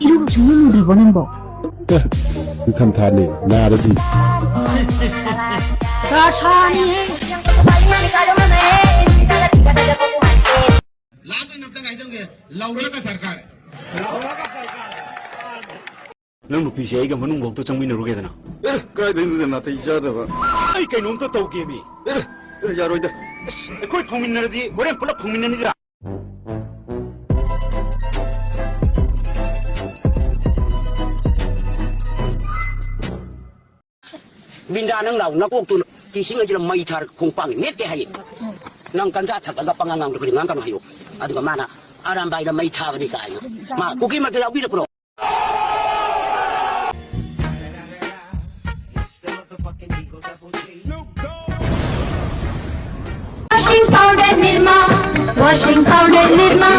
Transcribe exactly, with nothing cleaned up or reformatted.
ꯏꯔꯨꯕ ꯁꯨꯡꯂꯨ ꯂꯨꯗ꯭ꯔꯤꯕꯣ ꯅꯪꯕꯣ? ꯅꯤꯡꯊꯝꯊꯥꯅꯦ, ꯅꯥꯔꯗꯤ꯫ ꯗꯁꯥꯅꯤꯍꯦ꯫ ꯂꯥꯁ ꯑꯣꯏꯅ ꯑꯝꯇꯪ ꯍꯥꯏꯖꯧꯒꯦ, ꯂꯧꯔꯒ ꯁꯔꯀꯥꯔ꯫ ꯅꯪ ꯅꯨꯄꯤꯁꯦ ꯑꯩꯒ ꯃꯅꯨꯡꯐꯥꯎꯗ ꯆꯪꯃꯤꯟꯅꯔꯨꯒꯦꯗꯅ꯫ ꯑꯦ, ꯀꯥꯏꯗꯩꯅꯣꯗ ꯅꯥꯇꯩ ꯆꯥꯗꯕ꯫ ꯑꯩ ꯀꯩꯅꯣꯝꯇ ꯇꯧꯒꯦꯃꯤ꯫ ꯑꯦ, ꯑꯦ, ꯌꯥꯔꯣꯏꯗ꯫ ꯑꯁ, ꯑꯩꯈꯣꯏ ꯐꯪꯃꯤꯟꯅꯔꯗꯤ ꯍꯣꯔꯦꯟ ꯄꯨꯂꯞ ꯐꯪꯃꯤꯟꯅꯅꯤꯗ꯫ ꯕꯤꯟꯗꯥ, ꯅꯪ ꯂꯥꯎ, ꯅꯀꯣꯛꯇꯨ ꯏꯁꯤꯡ ꯑꯁꯤꯗ ꯃꯩ ꯊꯥꯔꯒ ꯈꯣꯡꯄꯥꯡ ꯅꯦꯠꯀꯦ ꯍꯥꯏꯌꯦ꯫ ꯅꯪ ꯒꯟꯖꯥ ꯊꯛꯑꯒ ꯄꯉꯥꯡ ꯉꯥꯡꯗꯕꯗꯤ ꯉꯥꯡꯒꯅꯨ ꯍꯥꯏꯌꯣ꯫ ꯑꯗꯨꯒ ꯃꯥꯅ ꯑꯔꯥꯝꯕꯥꯏꯗ ꯃꯩ ꯊꯥꯕꯅꯤ ꯀꯥꯏꯅ꯫ ꯃꯥ ꯀꯨꯀꯤ ꯃꯔꯛꯇ ꯌꯥꯎꯕꯤꯔꯛꯄ꯭ꯔꯣ? Washing powder Nirma, washing powder Nirma.